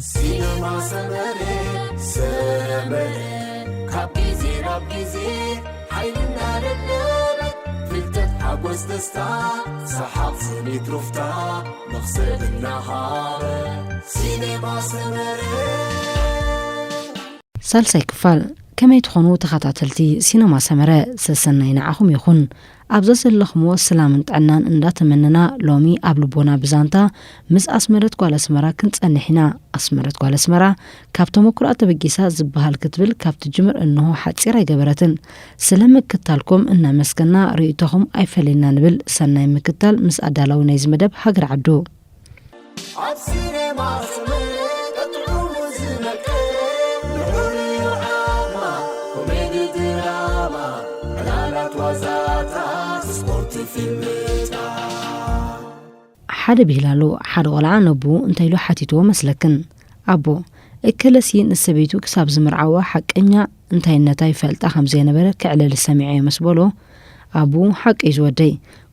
ሲነማ ሰመረ፣ ሰመረ፣ ካብ ግዜ ናብ ግዜ ሓይልና ደለበት፣ ፍልጠት፣ ሓጎስ፣ ደስታ፣ ሰሓቕ፣ ስኒት፣ ሩፍታ፣ መኽሰብ እናሃበ፣ ሲነማ ሰመረ። ሳልሳይ ክፋል። ከመይ ትኾኑ ተኸታተልቲ ሲነማ ሰመረ? ሰሰናይ ንዓኹም ይኹን። ኣብዛ ዘለኹምዎ ሰላምን ጥዕናን እንዳተመነና፣ ሎሚ ኣብ ልቦና ብዛንታ ምስ ኣስመረት ጓል ኣስመራ ክንጸንሕ ኢና። ኣስመረት ጓል ኣስመራ ካብ ተመኩሮኣ ተበጊሳ ዝበሃል ክትብል ካብ ትጅምር እንሆ ሓጺር ኣይገበረትን። ስለ ምክታልኩም እናመስገና፣ ርእይቶኹም ኣይፈለየና ንብል። ሰናይ ምክታል ምስ ኣዳላዊ ናይዚ መደብ ሃገር ዓዱ። ኣብ ሲኔማ ሰመረ ጥዑሙ ዝመቀ፣ ንዑ ንዩ ዓማ፣ ኮሜዲ፣ ድራማ፣ ዕላላት፣ ዋዛታት፣ ስፖርት፣ ፊልምታት። ሓደ ብሂል ኣሎ። ሓደ ቆልዓ ነብኡ እንታይ ኢሉ ሓቲትዎ መስለክን? ኣቦ፣ እከለሲ ንሰበይቱ ክሳብ ዝምርዓዋ ሓቀኛ እንታይነታ ይፈልጣ ከም ዘይነበረ ክዕለል ሰሚዐዮ ምስ በሎ፣ ኣቡ፣ ሓቂ እዩ ዝወደይ፣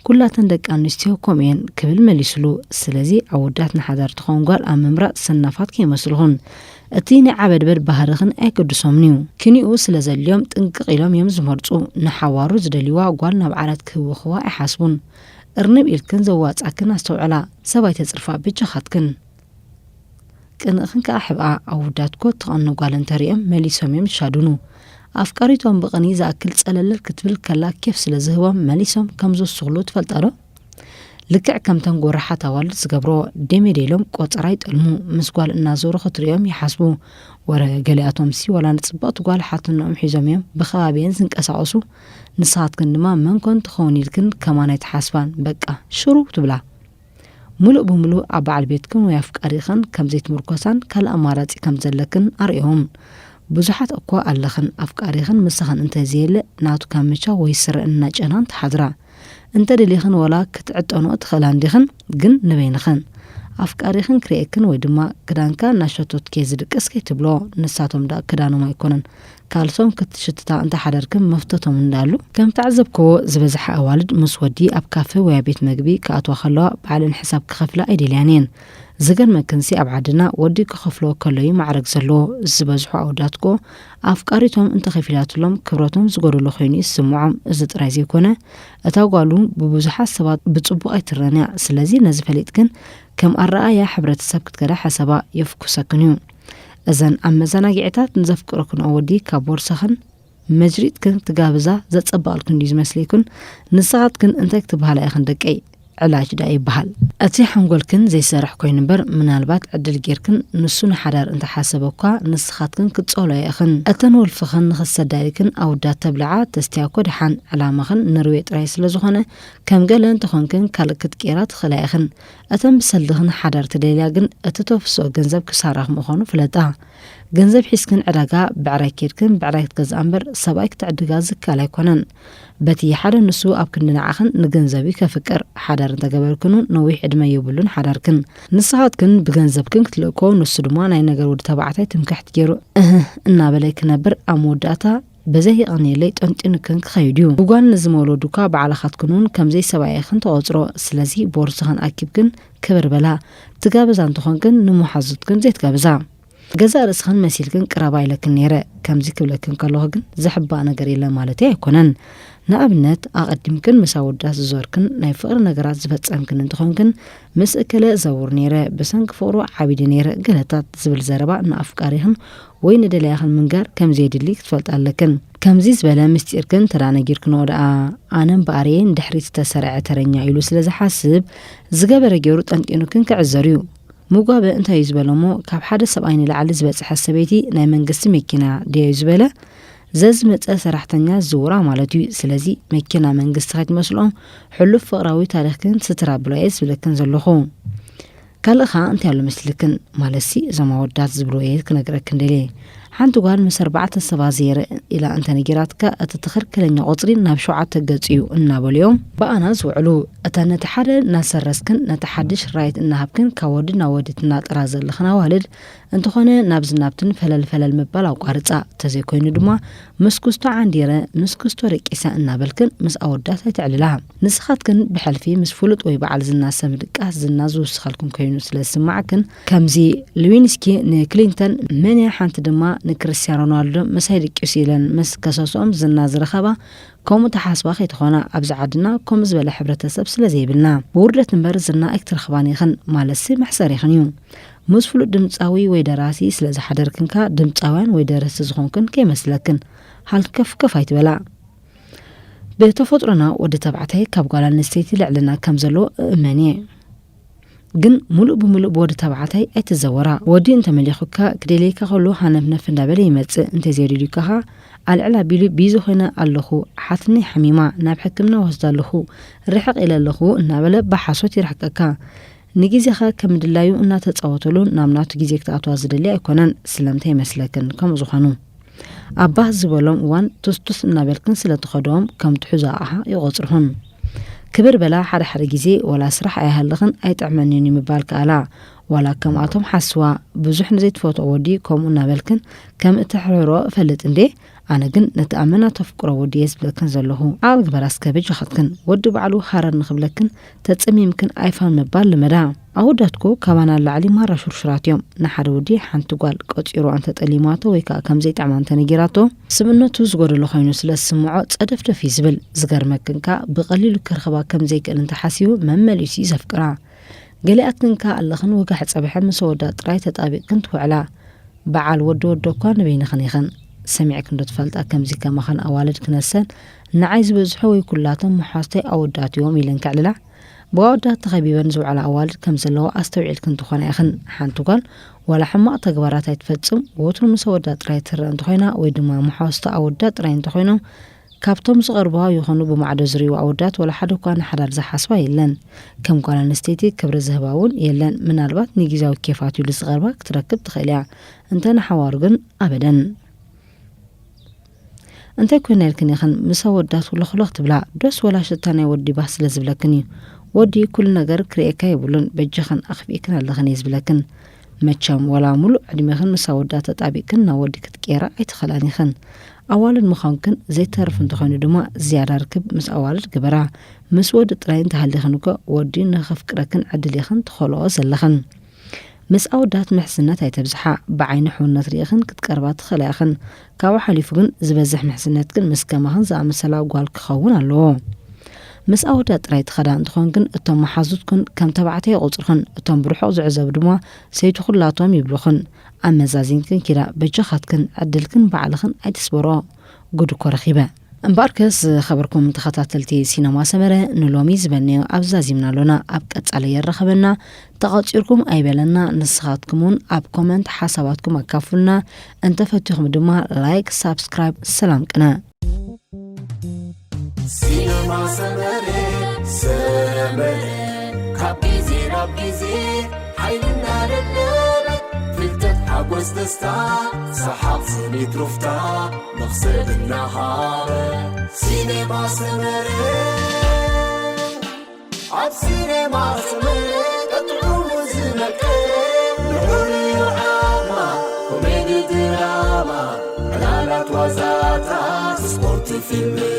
ኩላተን ደቂ ኣንስትዮ ከምኡ እየን ክብል መሊስሉ። ስለዚ ኣወዳት ንሓዳር ትኸውን ጓል ኣብ ምምራጽ ሰናፋት ከይመስልኹን፣ እቲ ናይ ዓበድበድ ባህርኽን ኣይገድሶምን እዩ። ክኒኡ ስለ ዘልዮም ጥንቅቕ ኢሎም እዮም ዝመርጹ። ንሓዋሩ ዝደልይዋ ጓል ናብ ዓራት ክህውኽዋ ኣይሓስቡን። እርንብ ኢልክን ዘዋጻክን ኣስተውዕላ፣ ሰብ ኣይተጽርፋ ብጃኻትክን። ቅንእኽን ከኣ ሕብኣ። ኣወዳት እኮ ትቐኒ ጓል እንተሪኦም መሊሶም እዮም ዝሻድኑ። ኣፍቃሪቶም ብቕኒ ዝኣክል ጸለለል ክትብል ከላ ኬፍ ስለ ዝህቦም መሊሶም ከም ዝውስኽሉ ትፈልጣ ዶ? ልክዕ ከምተን ጎራሓት ኣዋልድ ዝገብሮ፣ ደሜደ ኢሎም ቆጸራ ይጠልሙ። ምስ ጓል እናዞሩ ክትሪኦም ይሓስቡ። ወረ ገሊኣቶምሲ ዋላ ንጽብቕቲ ጓል ሓትኖኦም ሒዞም እዮም ብኸባቢየን ዝንቀሳቐሱ። ንስኻትክን ድማ መን ኮን ትኸውን ኢልክን ከማን ኣይትሓስባን። በቃ ሽሩ ትብላ። ሙሉእ ብሙሉእ ኣብ በዓል ቤትክን ወይ ኣፍቃሪኽን ከም ዘይትምርኮሳን ካልእ ኣማራጺ ከም ዘለክን ኣርእዮም። ብዙሓት እኳ ኣለኽን፣ ኣፍቃሪኽን ምሳኽን እንተዘየለ ናቱ ካምቻ ወይ ስረ እናጨናን ትሓድራ። እንተ ደሊኽን ወላ ክትዕጠንኦ ትኽእላ እንዲኽን፣ ግን ንበይንኽን። ኣፍቃሪኽን ክርእየክን ወይ ድማ ክዳንካ እናሸቶትኪ ዝድቅስ ከይትብሎ፣ ንሳቶም ደኣ ክዳኖም ኣይኮነን ካልሶም ክትሽትታ እንተሓደርክን መፍተቶም እንዳሉ። ከም ተዓዘብክዎ ዝበዝሓ ኣዋልድ ምስ ወዲ ኣብ ካፈ ወይ ኣብ ቤት መግቢ ክኣትዋ ከለዋ ባዕለን ሕሳብ ክኸፍላ ኣይደልያን እየን። ዝገርመክንሲ ኣብ ዓድና ወዲ ክኸፍሎ ከሎ እዩ ማዕረግ ዘለዎ። ዝበዝሑ ኣወዳት እኮ ኣፍቃሪቶም እንተኸፊላትሎም ክብረቶም ዝጎደሎ ኮይኑ ይስምዖም። እዚ ጥራይ ዘይኮነ እታ ጓል እውን ብብዙሓት ሰባት ብጽቡቕ ኣይትረኣን እያ። ስለዚ ነዚ ፈሊጥክን ከም ኣረኣእያ ሕብረተሰብ ክትከዳ ሓሳባ የፍኩሰክን እዩ። እዘን ኣብ መዘናግዒታት ንዘፍቅረክንኦ ወዲ ካብ ቦርሳኽን መጅሪጥክን ትጋብዛ ዘጸብቐልክን ድዩ ዝመስለይክን? ንስኻትክን እንታይ ክትበሃላ ኢኽን ደቀይ? ዕላጅ ደኣ ይበሃል። እቲ ሓንጎልክን ዘይሰርሕ ኮይኑ እምበር፣ ምናልባት ዕድል ጌርክን ንሱ ንሓዳር እንተሓሰበ እኳ ንስኻትክን ክትጸልኦ ኢኽን። እተን ወልፍኽን ንኽትሰዳ ኢልክን ኣውዳት ተብልዓ ተስትያ እኮ ደሓን። ዕላማኽን ንርዌ ጥራይ ስለ ዝኾነ ከም ገለ እንተኾንክን ካልእ ክትቅይራ ትኽእላ ኢኽን። እተን ብሰልድኽን ሓዳር ትደልያ ግን እቲ ተፍስኦ ገንዘብ ክሳራኽ ምዃኑ ፍለጣ። ገንዘብ ሒዝክን ዕዳጋ ብዕራይ ኬድክን ብዕራይ ክትገዝኣ እምበር ሰብኣይ ክትዕድጋ ዝከኣል ኣይኮነን። በቲ ሓደ ንሱ ኣብ ክንዲ ንዓኽን ንገንዘብ እዩ ከፍቅር። ሓዳር እንተገበርክን እውን ነዊሕ ዕድመ የብሉን ሓዳርክን። ንስኻትክን ብገንዘብክን ክትልእኮ ንሱ ድማ ናይ ነገር ወዲ ተባዕታይ ትምክሕቲ ገይሩ እህ እናበለ ክነብር ኣብ መወዳእታ በዘይ የቐንየለይ ጠንጢኑክን ክኸይድ እዩ። ብጓል ንዝመወለዱ እኳ ባዕልኻትክን እውን ከምዘይ ሰብኣይኽን ተቖጽሮ። ስለዚ ቦርስኽን ኣኪብክን ክብር በላ። ትጋብዛ እንተኾንክን ንመሓዙትክን ዘይትጋብዛ። ገዛእ ርእስኽን መሲልክን ቅረባ ኢለክን ነይረ። ከምዚ ክብለክን ከለኹ ግን ዘሕባእ ነገር የለን ማለተይ ኣይኮነን። ንኣብነት ኣቐዲምክን ምስ ኣወዳት ዝዞርክን ናይ ፍቕሪ ነገራት ዝፈጸምክን እንተኾንክን ምስ እከለ እዘውር ነይረ፣ ብሰንኪ ፍቕሩ ዓቢደ ነይረ ገለታት ዝብል ዘረባ ንኣፍቃሪኽን ወይ ንደላይኽን ምንጋር ከም ዘየድሊ ክትፈልጣ ኣለክን። ከምዚ ዝበለ ምስጢርክን እንተ ደኣ ነጊርክንኦ ደኣ ኣነ እምበኣር እየ ንድሕሪት ዝተሰርዐ ተረኛ ኢሉ ስለ ዝሓስብ ዝገበረ ገይሩ ጠንጢኑክን ክዕዘር እዩ። ምጓበ እንታይ እዩ ዝበለ እሞ፣ ካብ ሓደ ሰብኣይ ንላዕሊ ዝበጽሐ ሰበይቲ ናይ መንግስቲ መኪና ድያ እዩ ዝበለ? ዘዝመጸ ሰራሕተኛ ዝዝውራ ማለት እዩ። ስለዚ መኪና መንግስቲ ከይትመስልኦም ሕሉፍ ፍቕራዊ ታሪኽክን ስትር ኣብሎ እየ ዝብለክን ዘለኹ። ካልእ ኸኣ እንታይ ኣሎ መስልክን? ማለትሲ እዞም ኣወዳት ዝብልዎ እየ ክነግረክን ደልየ። ሓንቲ ጓል ምስ ኣርባዕተ ሰባት ዘይረ ኢላ እንተነጊራትካ፣ እቲ ትኽክለኛ ቁጽሪ ናብ ሸውዓተ ገጽ እዩ እናበሉ እዮም ብኣና ዝውዕሉ። እተን ነቲ ሓደ እናሰረዝክን ነቲ ሓድሽ ራይት እናሃብክን ካብ ወዲ ናብ ወዲ ትናጠራ ዘለኽን ኣዋልድ፣ እንተኾነ ናብዚ ናብትን ፈለል ፈለል ምባል ኣቋርጻ። ተዘይኮይኑ ድማ ምስ ክስቶ ዓንዲረ፣ ምስ ክስቶ ደቂሰ እናበልክን ምስ ኣወዳት ኣይተዕልላ። ንስኻትክን ብሕልፊ ምስ ፍሉጥ ወይ በዓል ዝና ሰብ ምድቃስ ዝና ዝውስኸልክን ኮይኑ ስለ ዝስማዓክን፣ ከምዚ ሉዊንስኪ ንክሊንተን መን እያ ሓንቲ ድማ ንክርስቲያን ሮናልዶ ምሳይ ድቂሱ ኢለን ምስ ከሰስኦም ዝና ዝረኸባ፣ ከምኡ ተሓስባ ከይትኾና። ኣብዚ ዓድና ከምኡ ዝበለ ሕብረተሰብ ስለ ዘይብልና፣ ብውርደት እምበር ዝና ኣይክትረኽባን ኢኽን ማለትሲ መሕሰር ኢኽን እዩ። ምስ ፍሉጥ ድምጻዊ ወይ ደራሲ ስለ ዝሓደርክንካ ድምጻውያን ወይ ደረስቲ ዝኾንክን ከይመስለክን፣ ሃልከፍከፍ ኣይትበላ። ብተፈጥሮና ወዲ ተባዕታይ ካብ ጓል ኣንስተይቲ ልዕልና ከም ዘለዎ እእመን እየ። ግን ሙሉእ ብሙሉእ ብወዲ ተባዕታይ ኣይትዘወራ። ወዲ እንተመሊኹካ ክደልየካ ከሎ ሃነፍነፍ እንዳበለ ይመጽእ። እንተዘይደልዩካ ኸኣ ኣልዕል ኣቢሉ ቢዚ ኮይነ ኣለኹ፣ ሓትነይ ሓሚማ፣ ናብ ሕክምና ወስዳ ኣለኹ፣ ርሕቕ ኢለ ኣለኹ እናበለ ብሓሶት ይርሕቀካ። ንግዜኻ ከም ድላዩ እናተጻወተሉ ናብ ናቱ ግዜ ክትኣትዋ ዝደሊ ኣይኮነን። ስለምንታይ ይመስለክን ከምኡ ዝኾኑ? ኣባህ ዝበሎም እዋን ቱስቱስ እናበልክን ስለ ትኸድኦም ከም ትሕዞ ኣቕሓ ይቖጽርኹን። ክብር በላ፣ ሓደ ሓደ ግዜ ዋላ ስራሕ ኣይሃልኽን ኣይጥዕመንን እዩ ምባል ከኣላ። ዋላ ከምኣቶም ሓስዋ፣ ብዙሕ ንዘይትፈትዎ ወዲ ከምኡ እናበልክን ከም እትሕርሕሮ እፈልጥ እንዴ። ኣነ ግን ነቲ ኣመና ተፍቅሮ ወዲ እየ ዝብለክን ዘለኹ። ዓቕሊ ግበራ እስከ በጃኻትክን። ወዲ ባዕሉ ሃረር ንኽብለክን ተጸሚምክን ኣይፋን ምባል ልመዳ። ኣወዳትኮ ካባና ንላዕሊ ማራ ሹርሹራት እዮም። ንሓደ ወዲ ሓንቲ ጓል ቆጺሩ እንተጠሊማቶ ወይ ከኣ ከም ዘይጥዕማ እንተነጊራቶ፣ ስብእነቱ ዝጎደሎ ኮይኑ ስለ ዝስምዖ ጸደፍደፍ እዩ ዝብል። ዝገርመክን ከኣ ብቐሊሉ ክረኽባ ከም ዘይክእል እንተሓሲቡ መመሊሱ እዩ ዘፍቅራ። ገሊኣትክን ከኣ ኣለኽን ወጋሕ ጸብሐ ምስ ኣወዳት ጥራይ ተጣቢቕክን ትውዕላ። በዓል ወዲ ወዶ እኳ ንበይንኽን ኢኽን። ሰሚዕክን ዶ ትፈልጣ ከምዚ ከማኽን ኣዋልድ ክነሰን ንዓይ ዝበዝሑ ወይ ኩላቶም መሓዝተይ ኣወዳት እዮም ኢለን ከዕልላ? ብኣወዳት ተኸቢበን ዝውዕላ ኣዋልድ ከም ዘለዋ ኣስተውዒልክን ትኾና ኢኽን። ሓንቲ ጓል ዋላ ሕማቕ ተግባራት ኣይትፈጽም፣ ወትሩ ምስ ኣወዳት ጥራይ ትረአ እንተኾይና ወይ ድማ መሓዝቶ ኣወዳት ጥራይ እንተኾይኖም፣ ካብቶም ዝቐርብዋ ይኹኑ ብማዕዶ ዝርእይዋ ኣወዳት ዋላ ሓደ እኳ ንሓዳር ዝሓስባ የለን። ከም ጓል ኣንስተይቲ ክብሪ ዝህባ እውን የለን። ምናልባት ንግዝያዊ ኬፋት ኢሉ ዝቐርባ ክትረክብ ትኽእል እያ። እንተ ንሓዋሩ ግን ኣበደን። እንታይ ኮይና ኢልክን ኢኽን ምስ ኣወዳት ሎኽሎኽ ትብላ? ዶስ ወላ ሽታ ናይ ወዲ ባህ ስለ ዝብለክን እዩ? ወዲ ኩሉ ነገር ክርእየካ የብሉን። በጃኽን ኣኽፊእክን ኣለኽን እየ ዝብለክን። መቸም ዋላ ሙሉእ ዕድሜኽን ምስ ኣወዳት ተጣቢቕክን ናብ ወዲ ክትቅየራ ኣይትኽእላን ኢኽን። ኣዋልድ ምዃንክን ዘይተርፍ እንተኾይኑ ድማ ዝያዳ ርክብ ምስ ኣዋልድ ግበራ። ምስ ወዲ ጥራይ እንተሃሊኽን እኮ ወዲ ንኸፍቅረክን ዕድል ኢኽን ትኸልኦ ዘለኽን። ምስ ኣወዳት ምሕዝነት ኣይተብዝሓ። ብዓይኒ ሕውነት ርኢኽን ክትቀርባ ትኽእላ ኢኽን። ካብኡ ሓሊፉ ግን ዝበዝሕ ምሕዝነት ግን ምስ ከማኽን ዝኣመሰላ ጓል ክኸውን ኣለዎ። ምስ ኣወዳት ጥራይ ትኸዳ እንትኾን ግን እቶም መሓዙትክን ከም ተባዕታይ ይቑጽርኽን። እቶም ብርሑቕ ዝዕዘቡ ድማ ሰይትኹላቶም ይብሉኽን። ኣመዛዚንክን ኪዳ በጃኻትክን ዕድልክን ባዕልኽን ኣይትስበሮ። ጉድ እኮ ረኺበ። እምበኣርከስ ዝኸበርኩም ተኸታተልቲ ሲነማ ሰመረ ንሎሚ ዝበልናዮ ኣብዚ ዛዚምና ኣሎና። ኣብ ቀጻሊ የራኸበና። ተቐጺርኩም ኣይበለና። ንስኻትኩም እውን ኣብ ኮመንት ሓሳባትኩም ኣካፍሉና። እንተፈቲኹም ድማ ላይክ፣ ሳብስክራይብ። ሰላም ቅነ። ሲነማ ሰመረ፣ ሰመረ፣ ካብ ግዜ ናብ ግዜ ሓይሊ እናደለበ፣ ፍልጠት ሓጎስ ደስታ፣ ሰሓቕ ስኒት ሩፍታ፣ መኽሰብ እናሃበ። ሲነማ ሰመረ፣ ኣብ ሲነማ ሰመረ፣ ጥዑሙ ዝመቀ፣ ልዑል እዩ ዓቕማ፣ ኮሜዲ ድራማ፣ ዕላላት ዋዛታት፣ ስፖርት ፊልም፣